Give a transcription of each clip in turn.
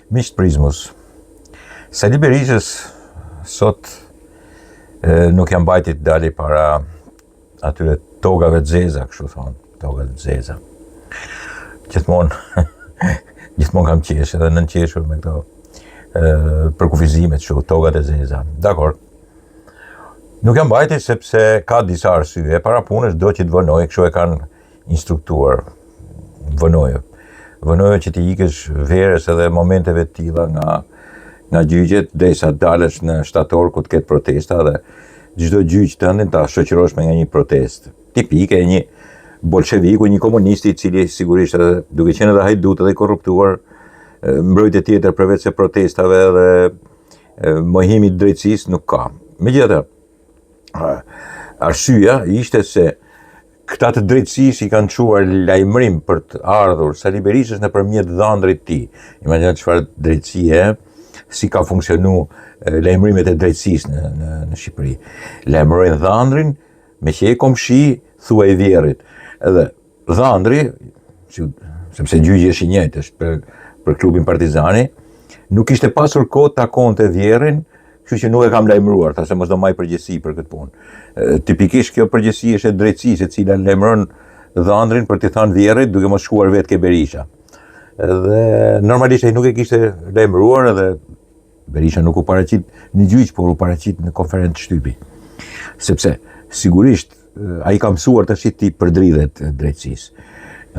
Miq të Prizmus, Sali Berishës sot e, nuk ia mbajti të dali para atyre togave të zeza, kështu thonë, toga të zeza. Gjithmonë, gjithmonë kam qesh edhe nënqeshur me këto përkufizimet kështu, togat e zeza. Dakord. Nuk ia mbajti sepse ka disa arsye. E para punës do që të vonojë, kështu e kanë instruktuar. Vonoje. Vonoje që t'i ikësh verës edhe momenteve të tilla nga nga gjyqet derisa të dalësh në shtator ku të ketë protesta dhe çdo gjyq tëndin ta shoqërosh me nga një protestë tipike e një bolsheviku, një komunisti i cili sigurisht edhe duke qenë edhe hajdut edhe i korruptuar, mbrojtje tjetër përveç se protestave dhe mohimit të drejtësisë nuk ka. Megjithatë, arsyeja ishte se Këta të drejtësisë i kanë çuar lajmërim për të ardhur Sali Berishës nëpërmjet dhandrit të tij. Imagjino çfarë drejtësie, si ka funksionu lajmërimet e drejtësisë në, në, në Shqipëri. Lajmërojnë dhandrin, meqë je komshi, thuaj vjerrit. Edhe dhandri, si, sepse gjyqi është i njëjtë, është për, për klubin Partizani, nuk kishte pasur kohë të takonte vjerrin, Kështu që nuk e kam lajmëruar, tha se mos do maj përgjegjësi për këtë punë. Tipikisht kjo përgjegjësi është e drejtësisë, e cila lajmëron dhandrin për t'i thënë vjerrit duke mos shkuar vetë ke Berisha. Dhe normalisht ai nuk e kishte lajmëruar edhe Berisha nuk u paraqit në gjyq, por u paraqit në konferencë shtypi. Sepse sigurisht ai ka mësuar tash t'i përdridhet drejtësisë.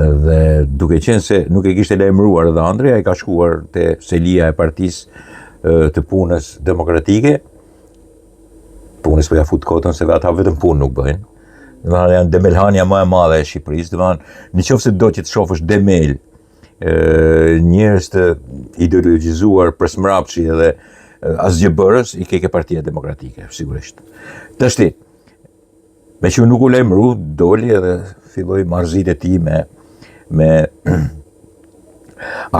Dhe duke qenë se nuk e kishte lajmëruar dhandri, ai ka shkuar te selia e partisë të punës demokratike. Punës po ja fut kotën se ata vetëm punë nuk bëjnë. Domethënë janë demelhania më e madhe e Shqipërisë, domethënë në qoftë se do që të shofësh demel, njerëz të ideologjizuar për smrapshi edhe asgjëbërës i ke ke Partia Demokratike, sigurisht. Tashti, Meqë nuk u lajmëru, doli edhe filloi marrëzitë e tij me, me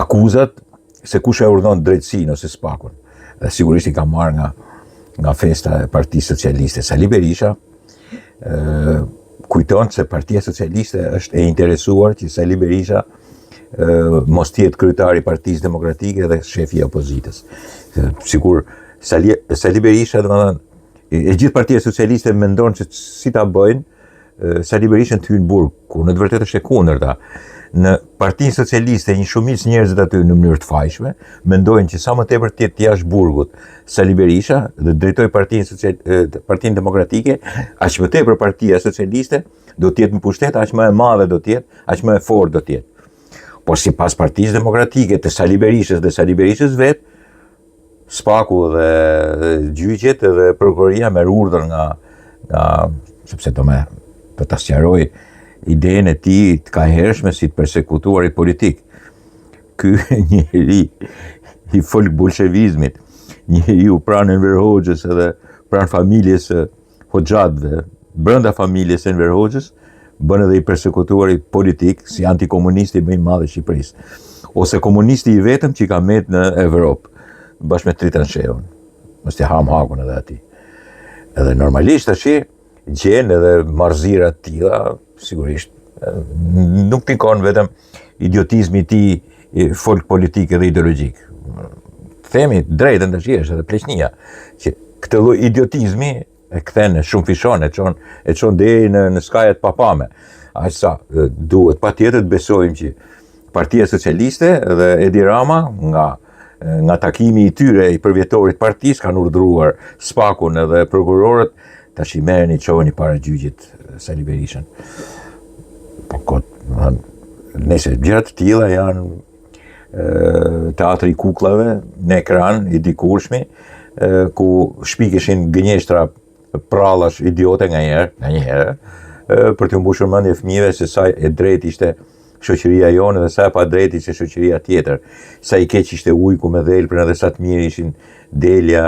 akuzat se kush e urdhon drejtësinë ose SPAK-un. Dhe sigurisht i ka marrë nga, nga festa e Partisë Socialiste. Sali Berisha, ë, kujton se Partia Socialiste është e interesuar që Sali Berisha ë, mos të jetë kryetari i Partisë Demokratike dhe shefi i opozitës. Sikur Sali, Sali Berisha, domethënë, E gjithë Partia Socialiste mendon se si ta bëjnë Sali Berishën të hyjë në burg, ku në të vërtetë është e kundërta. Në Partinë Socialiste një shumicë njerëzit aty në mënyrë të fajshme mendojnë që sa më tepër të jetë jashtë burgut Sali Berisha dhe drejtojë Partinë Social Partinë Demokratike, aq më tepër Partia Socialiste do të jetë në pushtet, aq më e madhe do të jetë, aq më e fortë do të jetë. Por sipas Partisë Demokratike të Sali Berishës dhe Sali Berishës vetë, Spaku dhe gjyqet dhe prokuroria merr urdhër nga nga sepse do me do ta sqaroj idenë e tij të kahershme si të persekutuarit politik. Ky njeri i folk bolshevizmit, njeriu pranë Enver Hoxhës edhe pranë familjes së Hoxhatëve, brenda familjes së Enver Hoxhës, bën edhe i persekutuari politik si antikomunisti më i madh i Shqipërisë. Ose komunisti i vetëm që ka met në Evropë, bashkë me Tritan Shehun. Mos t'i ham hakun edhe atij. Edhe normalisht tashi gjen edhe marrëzira të tilla, sigurisht nuk ndikon vetëm idiotizmi i tij folk politik edhe ideologjik. Themi drejtën tashi është edhe pleqnia, që këtë lloj idiotizmi e kthen e shumëfishon, e çon e çon deri në në skaje të papame. Aq sa duhet patjetër të besojmë që Partia Socialiste dhe Edi Rama nga nga takimi i tyre i përvjetorit partisë kanë urdhëruar SPAK-un edhe prokurorët tashi merreni çojeni para gjyqit Sali Berishën. Po kot, domethënë, nëse gjëra të tilla janë teatri i kuklave në ekran i dikurshmi ku shpikeshin gënjeshtra prallash idiote nganjëherë, nganjëherë për t'u mbushur mendjen fëmijëve se sa e drejtë ishte shoqëria jonë dhe sa e padrejtë ishte shoqëria tjetër, sa i keq ishte ujku me dhelprën dhe sa të mirë ishin delja,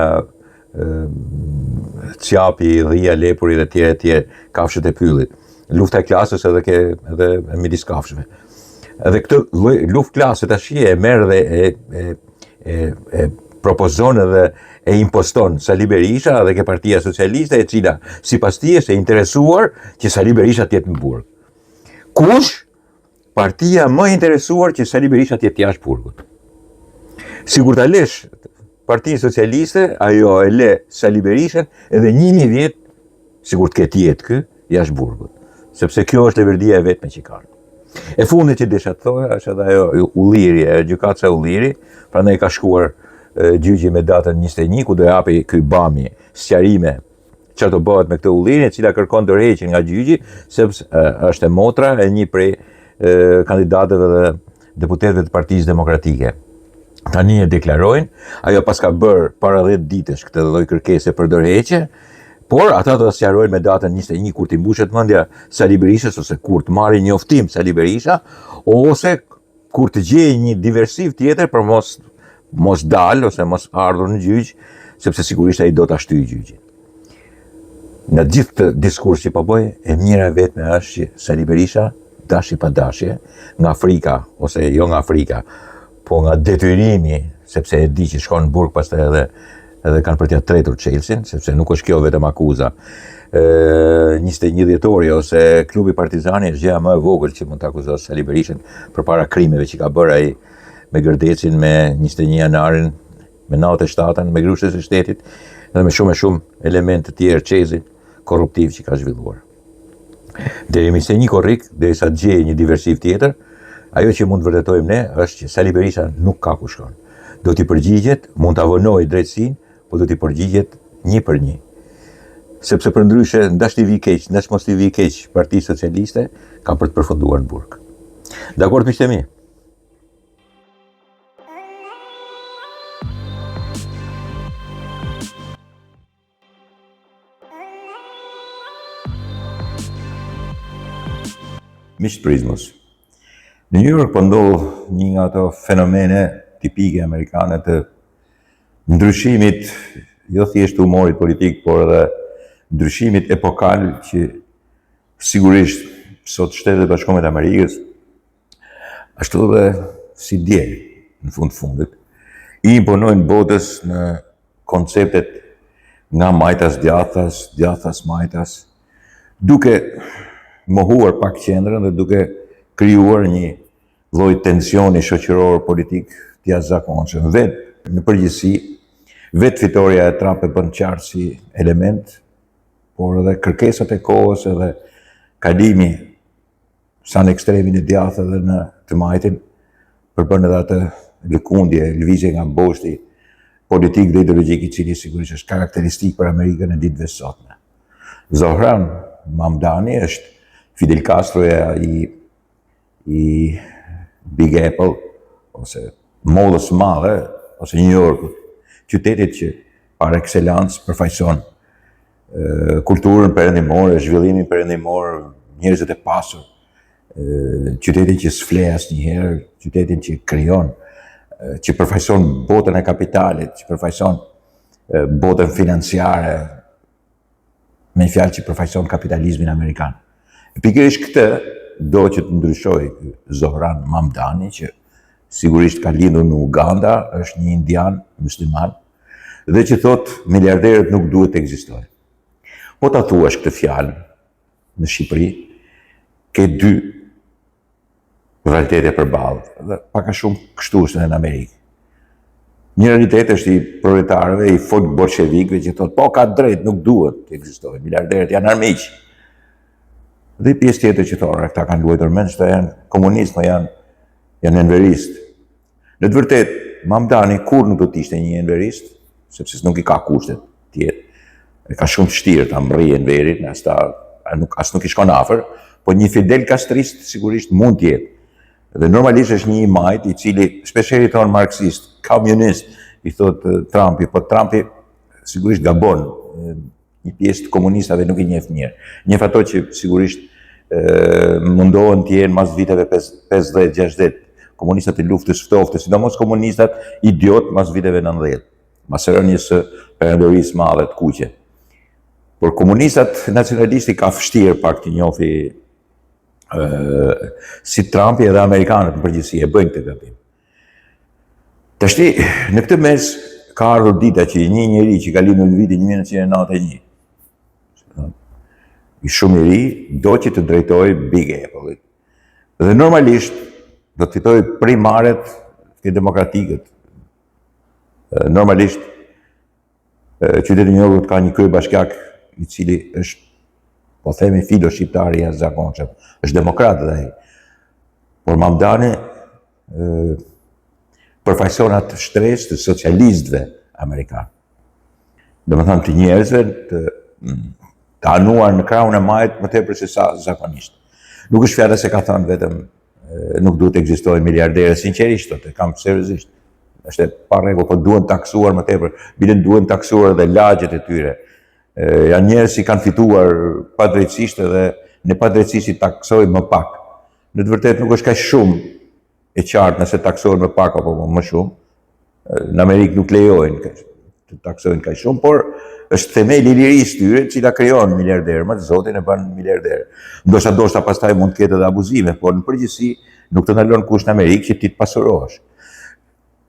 cjapi, dhia, lepuri dhe tjerë e tjerë, kafshët e pyllit. Lufta e klasës edhe ke edhe midis kafshëve. Edhe këtë lloj luftë klase tash e merr dhe e e e, e propozon edhe e imposton Sali Berisha dhe ke Partia Socialiste e cila sipas tij është e interesuar që Sali Berisha të jetë në burg. Kush partia më e interesuar që Sali Berisha të jetë jashtë burgut. Sikur ta lesh Partinë Socialiste, ajo e le Sali Berishën edhe 1000 vjet sikur të ketë jetë ky jashtë burgut. Sepse kjo është leverdia e vetme që kanë. E fundit që desha të thoja është edhe ajo Ulliri, e gjykatësja Ulliri, prandaj ka shkuar gjyqi me datën 21 ku do japi ky Bami sqarime çfarë do bëhet me këtë Ullirin, e cila kërkon dorëheqjen nga gjyqi, sepse është e motra e një prej kandidatëve dhe deputetëve të Partisë Demokratike. Tani e deklarojnë, ajo paska bërë para 10 ditësh këtë lloj kërkese për dorëheqje, por ata do ta sqarojnë me datën 21 kur t'i mbushet mendja Sali Berishës ose kur të marrë njoftim Sali Berisha ose kur të gjejë një diversiv tjetër për mos mos dal ose mos ardhur në gjyq, sepse sigurisht ai do ta shtyjë gjyqin. Në gjithë këtë diskurs që po bëj, e mira e vetme është që Sali Berisha, dashje pa dashje, nga frika, ose jo nga frika, po nga detyrimi, sepse e di që shkon në burg pastaj edhe edhe kanë për t'ia tretur çelësin, sepse nuk është kjo vetëm akuza. Ë 21 dhjetori ose klubi Partizani është gjëja më e vogël që mund të akuzosh Sali Berishën përpara krimeve që ka bërë ai me Gërdecin me 21 janarin, me 97-ën, me grushtet e shtetit dhe me shumë e shumë elementë të tjerë CEZ-in korruptiv që ka zhvilluar. Deri më 21 korrik, derisa të gjejë një diversiv tjetër, ajo që mund të vërtetojmë ne është që Sali Berisha nuk ka ku shkon. Do t'i përgjigjet, mund ta vonojë drejtësinë, po do t'i përgjigjet një për një. Sepse përndryshe, ndash t'i vijë keq, ndash mos t'i vijë keq Partisë Socialiste, ka për të përfunduar në burg. Dakord miqtë e mi? Miq të Prizmës. Në New York po ndodh një nga ato fenomene tipike amerikane të ndryshimit jo thjesht të humorit politik, por edhe ndryshimit epokal që sigurisht sot Shtetet e Bashkuara të Amerikës ashtu edhe si dje në fund të fundit i imponojnë botës në konceptet nga majtas djathtas, djathtas majtas, duke mohuar pak qendrën dhe duke krijuar një lloj tensioni shoqëror politik të jashtëzakonshëm. Vetë në përgjithësi, vetë fitorja e Trump e bën qartë si element, por edhe kërkesat e kohës edhe kalimi sa në ekstremin e djathtë edhe në të majtin, përbën edhe atë lëkundje, lëvizje nga boshti politik dhe ideologjik i cili sigurisht është karakteristik për Amerikën e ditëve të sotme. Zohran Mamdani është Fidel Castroja i i Big Apple ose Mollës së Madhe ose New Yorkut, qytetit që par excellence përfaqëson kulturën perëndimore, zhvillimin perëndimor, njerëzit e pasur, qytetin që s'fle asnjëherë, qytetin që krijon, që përfaqëson botën e kapitalit, që përfaqëson botën financiare, me një fjalë që përfaqëson kapitalizmin amerikan. E pikërisht këtë do që të ndryshojë Zohran Mamdani, që sigurisht ka lindur në Uganda, është një indian musliman, dhe që thotë miliarderët nuk duhet të ekzistojnë. Po ta thuash këtë fjalë në Shqipëri, ke dy realitete përballë, dhe pak a shumë kështu është edhe në Amerikë. Një realitet është i proletarëve, i folk bolshevikëve që thotë, po ka drejt, nuk duhet të ekzistojnë, miliarderët janë armiq. Dhe pjesë tjetër që thonë, këta kanë luajtur mendsh, këta janë komunistë, po janë, janë enveristë. Në të vërtetë, Mamdani kurrë nuk do të ishte një enverist, sepse nuk i ka kushtet të jetë. E ka shumë të vështirë ta mbërrijë Enverin, as ta nuk as nuk i shkon afër, po një Fidel Castrist sigurisht mund të jetë. Dhe normalisht është një i majtë i cili shpeshherë i thonë marksist, komunist, i thotë Trumpi, po Trumpi sigurisht gabon, një pjesë të komunistave nuk i njeh mirë. Njeh ato që sigurisht mundohen të jenë mas viteve 50, 60, komunistat e luftës ftohtë, sidomos komunistat idiot mas viteve 90, mas rënies së perandorisë madhe të kuqe. Por komunistat nacionalistë i ka vështirë pak t'i njofi si Trumpi edhe amerikanët në përgjithësi e bëjnë këtë gabim. Tashti, në këtë mes ka ardhur dita që një njeri që ka lindur në vitin 1991, i shumë i ri, do që të drejtojë Big Apple-it. Dhe normalisht do të fitojë primaret te demokratikët. Normalisht, qyteti i New Yorkut ka një kryebashkiak i cili është, po themi, filo shqiptar i jashtëzakonshëm, është demokrat dhe ai. Por Mamdani përfaqëson atë shtresë të socialistëve amerikanë. Domethënë të njerëzve të, të anuar në krahun e majtë më tepër se sa zakonisht. Nuk është fjala se ka thënë vetëm nuk duhet të ekzistojnë miliarderë, sinqerisht, thotë, e kam seriozisht. Është e parregull, po duhen taksuar më tepër, bile duhen taksuar edhe lagjet e tyre. E, janë njerëz që kanë fituar padrejtësisht edhe ne padrejtësisht i taksojmë më pak. Në të vërtetë nuk është kaq shumë e qartë nëse taksohen më pak apo më shumë. Në Amerikë nuk lejojnë të taksojnë kaq shumë, por është themeli i lirisë tyre, e cila krijon miliarderë, më të zotin e bën miliarder. Ndoshta ndoshta pastaj mund të ketë edhe abuzime, por në përgjithësi nuk të ndalon kush në Amerikë që ti të pasurohesh.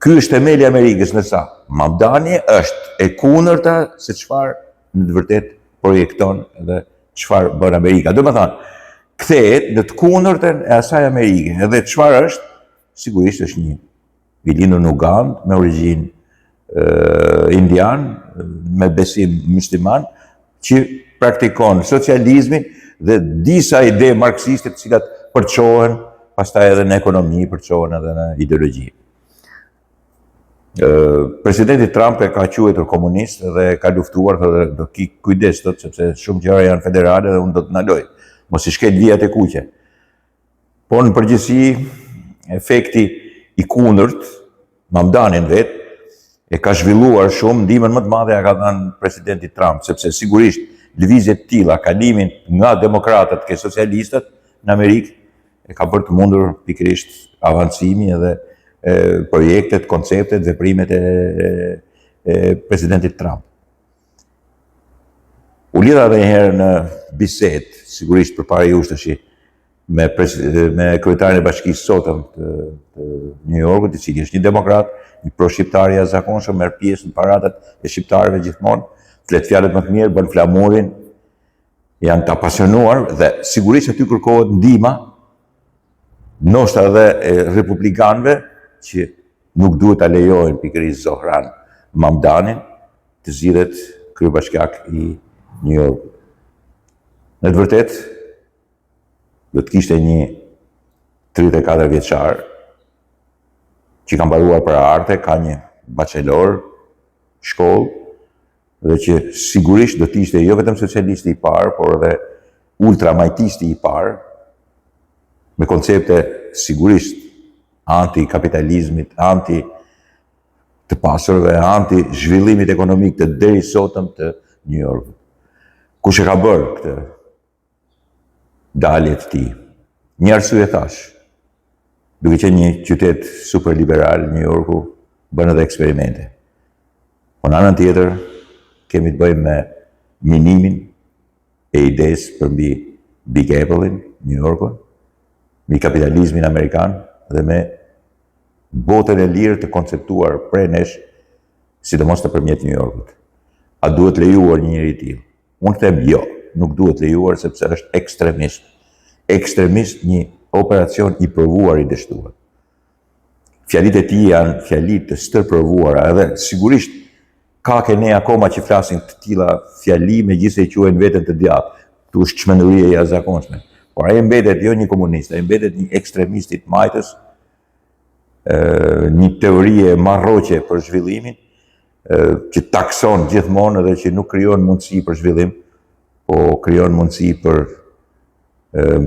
Ky është themeli i Amerikës, ndërsa Mamdani është e kundërta se çfarë në të vërtetë projekton dhe çfarë bën Amerika. Domethënë, kthehet në të kundërtën e asaj Amerike. Edhe çfarë është? Sigurisht është një i lindur në Ugandë me origjinë indian, me besim musliman, që praktikon socializmin dhe disa ide marksiste të cilat përçohen pastaj edhe në ekonomi, përçohen edhe në ideologji. Presidenti Trump e ka quajtur komunist dhe ka luftuar thotë do ki kujdes thotë sepse shumë gjëra janë federale dhe unë do të ndaloj. Mos i shkel vijat e kuqe. Por në përgjithësi efekti i kundërt Mamdanin vetë e ka zhvilluar shumë, ndihmën më të madhe ia ka dhënë presidenti Trump, sepse sigurisht lëvizje të tilla, kalimin nga demokratët ke socialistët në Amerikë e ka bërë të mundur pikërisht avancimi edhe e, projektet, konceptet, veprimet e, e presidentit Trump. U lidha edhe një herë në bisedë, sigurisht përpara jush tashi, me, me kryetarin e bashkisë sotëm të, të New Yorkut, i cili është një demokrat, një pro-shqiptar i jashtëzakonshëm, merr pjesë në paradat e shqiptarëve gjithmonë, flet fjalët më të mirë, bën flamurin, janë të apasionuar dhe sigurisht aty kërkohet ndihma ndoshta edhe e republikanëve që nuk duhet ta lejojnë pikërisht Zohran Mamdanin të zgjidhet kryebashkiak i New Yorkut. Në të vërtetë do të kishte një 34 vjeçar që ka mbaruar për arte, ka një bachelor shkollë dhe që sigurisht do të ishte jo vetëm socialisti i parë, por edhe ultramajtisti i parë, me koncepte sigurisht anti-kapitalizmit, anti të pasurve, anti zhvillimit ekonomik të derisotëm të New Yorkut. Kush e ka bërë këtë dalje të tij? Një arsye thashë, duke qenë një qytet super liberal, New Yorku bën edhe eksperimente. Po në anën tjetër, kemi të bëjmë me minimin e idesë përmbi Big Apple-in, New Yorkun, mbi kapitalizmin amerikan dhe me botën e lirë të konceptuar prej nesh, sidomos nëpërmjet New Yorkut. A duhet lejuar një njeri i tillë? Unë them jo, nuk duhet lejuar sepse është ekstremist. Ekstremist një operacion i provuar i dështuar. Fjalitë e tij janë fjali të stërprovuara edhe sigurisht ka ke ne akoma që flasin të tilla fjali megjithëse e quajnë veten të djathtë. Këtu është çmenduri e jashtëzakonshme. Por ai mbetet jo një komunist, ai mbetet një ekstremist i të majtës, një teorie marroqe për zhvillimin, që takson gjithmonë dhe që nuk krijon mundësi për zhvillim, po krijon mundësi për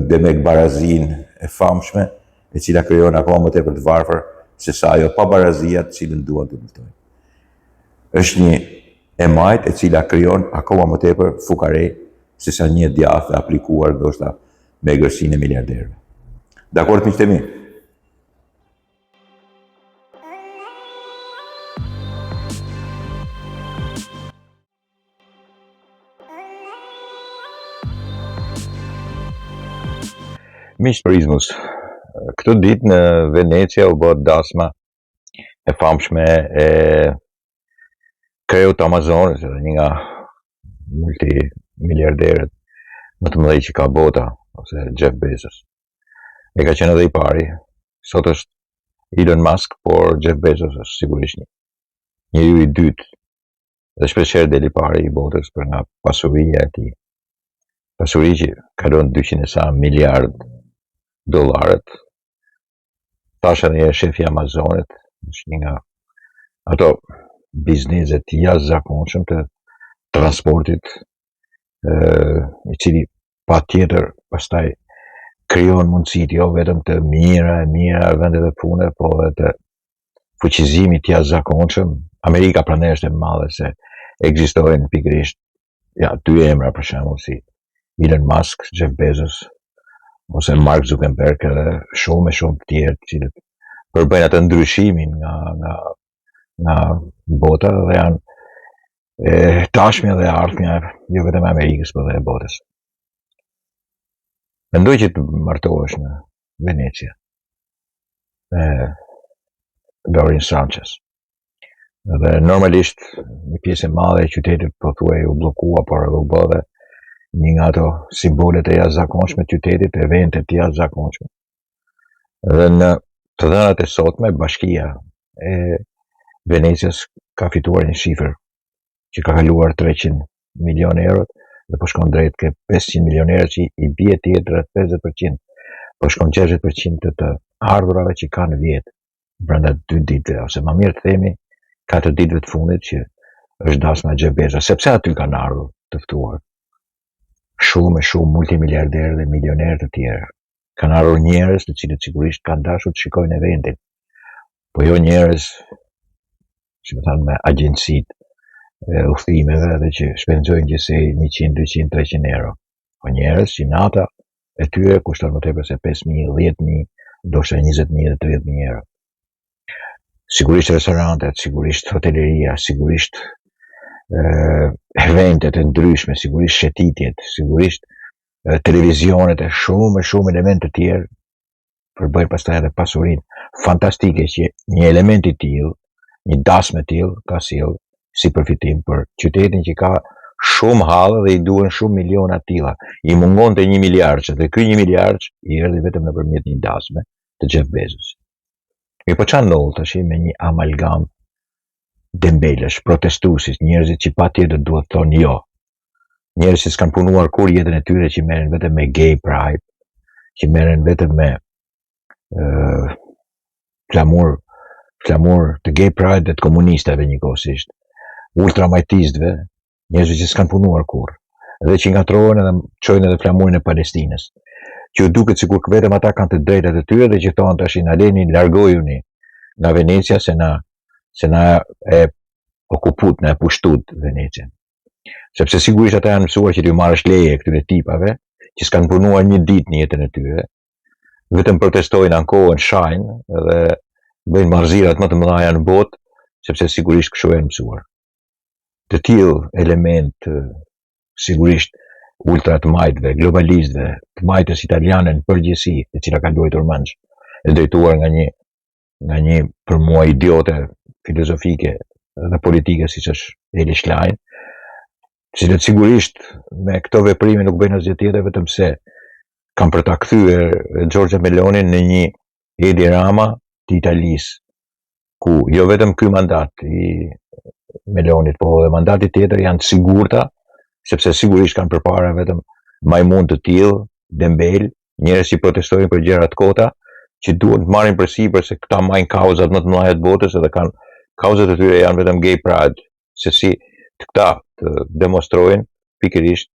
demek barazinë e famshme, e cila krijon akoma më tepër të varfër se sa ajo pabarazia të cilën duan të luftojnë. Është një e majtë e cila krijon akoma më tepër fukare se sa një e djathtë e aplikuar ndoshta me egërsinë e miliarderëve. Dakord miqtë e mi? Miq të turizmës, këto ditë në Venecia u bë dasma e famshme e kreut të Amazonës, edhe një nga multimiliarderët më të mëdhenj që ka bota, ose Jeff Bezos. E ka qenë edhe i pari, sot është Elon Musk, por Jeff Bezos është sigurisht një. njeriu i dytë dhe shpeshherë del i pari i botës për nga pasuria e tij. Pasuri që kalon 200 e sa miliard dollarët. Thashë edhe një herë shefi i Amazonit, është një nga ato bizneset të jashtëzakonshëm të transportit, ë i cili patjetër pastaj krijon mundësitë jo vetëm të mijëra e mijëra vendeve pune, po edhe të fuqizimit të jashtëzakonshëm. Amerika prandaj është e madhe se ekzistojnë pikërisht ja dy emra për shembull si Elon Musk, Jeff Bezos ose Mark Zuckerberg edhe shumë e shumë të tjerë të cilët përbëjnë atë ndryshimin nga nga nga bota dhe janë e tashmja dhe e ardhmja jo vetëm e Amerikës, por edhe e botës. Mendoj që të martohesh në Venecia me Laurin Sanchez. Dhe normalisht një pjesë e madhe e qytetit pothuaj u bllokua, por edhe u bë dhe një nga ato simbolet e jashtëzakonshme të qytetit, evente të jashtëzakonshme. Dhe në të dhënat e sotme, bashkia e Venecias ka fituar një shifër që ka kaluar 300 milion euro dhe po shkon drejt ke 500 milion euro që i bie të jetë rreth 50%, po shkon 60% të të ardhurave që ka në vjet brenda dy ditëve ose më mirë të themi katër ditëve të fundit që është dasma e Jeff Bezos, sepse aty kanë ardhur të ftuar shumë e shumë multimiliarderë dhe milionerë të tjerë. Kanë ardhur njerëz të cilët sigurisht kanë dashur të shikojnë eventin, po jo njerëz, si me thënë, me agjencitë e udhëtimeve dhe që shpenzojnë gjithsej 100, 200, 300 euro. Po njerëz që nata e tyre kushton më tepër se 5.000, 10.000, ndoshta 20.000 dhe 30.000 euro. Sigurisht restorantet, sigurisht hoteleria, sigurisht eventet e ndryshme, sigurisht shëtitjet, sigurisht televizionet e shumë e shumë elemente të tjerë përbëjnë pastaj edhe pasurinë fantastike që një element i tillë, një dasmë e tillë ka sjellë si përfitim për qytetin që ka shumë halle dhe i duhen shumë miliona të tilla. I mungonte një miliardë dhe ky një miliardë i erdhi vetëm nëpërmjet një dasme të Jeff Bezos. Mirëpo ça ndodh tash me një amalgam dembelësh, protestuesit, njerëzit që patjetër duhet të thonë jo. Njerëz që s'kan punuar kurrë jetën e tyre që merren vetëm me gay pride, që merren vetëm me ë flamur flamur të gay pride dhe të komunistëve njëkohësisht, ultramajtistëve, njerëzve që s'kan punuar kurrë dhe që ngatërrohen edhe çojnë edhe flamurin e Palestinës, që u duket sikur vetëm ata kanë të drejtat e tyre dhe që thonë tash na leni largojuni nga Venecia se na se na e okuput, na e pushtut Venecian. Sepse sigurisht ata janë mësuar që t'ju marrësh leje këtyre tipave që s'kan punuar një ditë në jetën e tyre, vetëm protestojnë, ankohen, shajnë dhe bëjnë marrëzirat më të mëdha në botë, sepse sigurisht kështu janë mësuar. Të tillë element sigurisht ultra të majtëve, globalistëve, të majtës italiane në përgjithësi, e cila ka luajtur mendsh, e drejtuar nga një nga një për mua idiote filozofike dhe politike siç është Elly Schlein, të cilët sigurisht me këto veprime nuk bëjnë asgjë tjetër vetëm se kanë për ta kthyer Giorgia Melonin në një Edi Rama të Italisë, ku jo vetëm ky mandat i Melonit, po edhe mandati tjetër janë të sigurta, sepse sigurisht kanë përpara vetëm majmun të tillë, dembel, njerëz që protestojnë për gjëra të kota, që duhet të marrin përsipër se këta mbajnë kauzat më të mëdha të botës edhe kanë kauzat e tyre janë vetëm gay pride, se si të këta të demonstrojnë pikërisht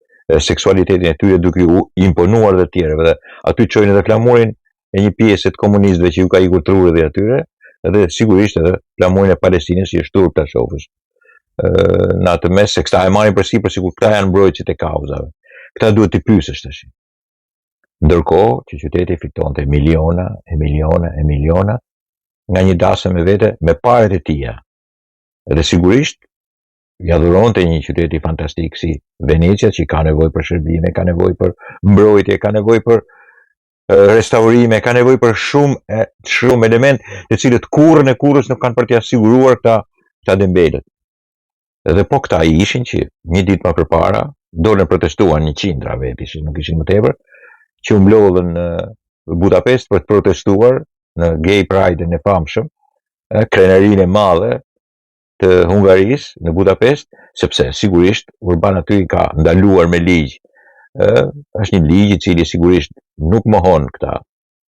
seksualitetin e tyre duke u imponuar dhe tjerëve dhe aty çojnë edhe flamurin e një pjese të komunistëve që ju ka ikur truri dhe atyre dhe sigurisht edhe flamurin e Palestinës që është turp ta shohësh në atë mes se këta e marrin përsipër sikur këta janë mbrojtësit e kauzave. Këta duhet t'i pyesësh tash. Ndërkohë që qyteti fitonte miliona e miliona e miliona nga një dasëm me vete me paret e tija. Dhe sigurisht ja dhuronte një qyteti fantastik si Venecia që ka nevojë për shërbime, ka nevojë për mbrojtje, ka nevojë për restaurime, ka nevojë për shumë e shumë element të cilët kurrën e kurrës nuk kanë për t'ia siguruar këta këta dembelët. Dhe po këta ishin që një ditë më përpara dolën protestuan një qindra vetë ishin, nuk ishin më tepër, që u mblodhën në Budapest për të protestuar në Gay Pride-in e famshëm, krenarinë e madhe. të Hungarisë në Budapest, sepse sigurisht Orban aty i ka ndaluar me ligj. Ë, është një ligj i cili sigurisht nuk mohon këta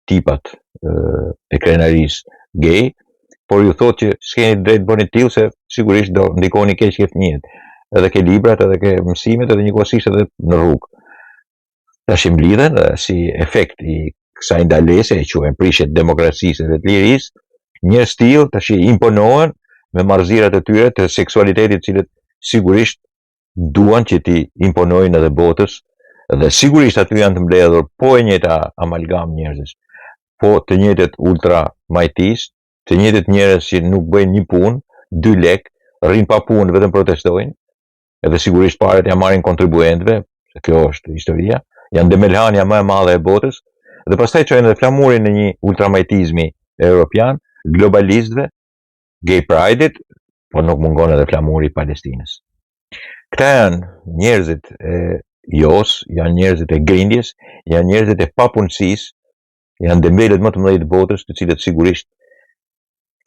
tipat e krenarisë gay, por ju thotë që s'keni drejt bëni të tillë se sigurisht do ndikoni keq ke fëmijët, edhe ke librat, edhe ke mësimet, edhe njëkohësisht edhe në rrugë. Tash i mblidhen dhe si efekt i kësaj ndalese e quajnë prishje të demokracisë dhe të lirisë, njerëz të tillë tash i imponohen me marrëzirat e tyre të seksualitetit, të cilët sigurisht duan që t'i imponojnë edhe botës dhe sigurisht aty janë të mbledhur po e njëjta amalgam njerëzish, po të njëjtët ultra majtistë, të njëjtët njerëz që nuk bëjnë një punë, dy lek, rrinë pa punë, vetëm protestojnë, edhe sigurisht paret ja marrin kontribuentëve, se kjo është historia, janë dembelhania më e madhe e botës, dhe pastaj çojnë edhe flamurin e një ultramajtizmi europian, globalistëve, gay pride-it, po nuk mungon edhe flamuri i Palestinës. Këta janë njerëzit e jos, janë njerëzit e grindjes, janë njerëzit e papunësisë, janë dembelët më të mëdhenj të botës, të cilët sigurisht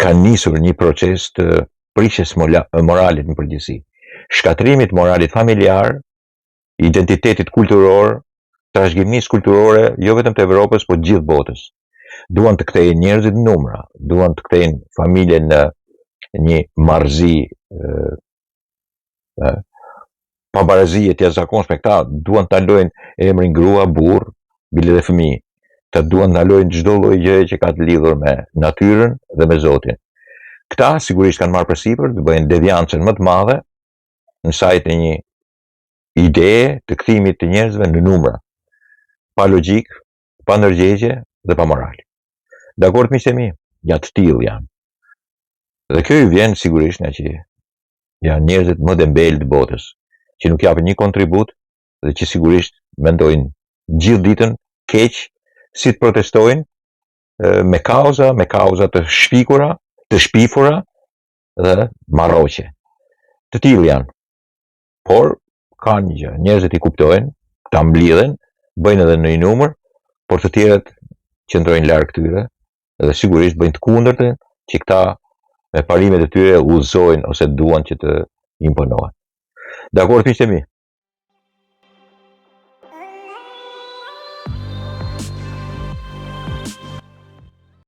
kanë nisur një proces të prishjes moralit në përgjithësi, shkatërrimit moralit familjar, identitetit kulturor, trashëgimisë kulturore jo vetëm të Evropës, por gjithë botës. Duan të kthejnë njerëzit në numra, duan të kthejnë familjen në një marrëzi pabarazie të jashtëzakonshme. Këta duan të ndalojnë emrin grua, burrë, bile dhe fëmijë. Këta duan të ndalojnë çdo lloj gjëje që ka të lidhur me natyrën dhe me Zotin. Këta sigurisht kanë marrë përsipër të bëjnë deviancën më të madhe në sajë të një ideje të kthimit të njerëzve në numra, pa logjikë, pa ndërgjegje dhe pa moral. Dakord miqtë e mi, ja të tillë janë. Dhe kjo ju vjen sigurisht nga që janë njerëzit më dembelë të botës, që nuk japin një kontribut dhe që sigurisht mendojnë gjithë ditën keq si të protestojnë me kauza, me kauza të shpikura, të shpifura dhe marroqe. Të tillë janë. Por ka një gjë, njerëzit i kuptojnë, këta mblidhen, bëjnë edhe në një numër, por të tjerët qëndrojnë larg tyre dhe sigurisht bëjnë të kundërtën që këta me parimet e tyre udhëzojnë ose duan që të imponohen. Dakord miqtë e mi.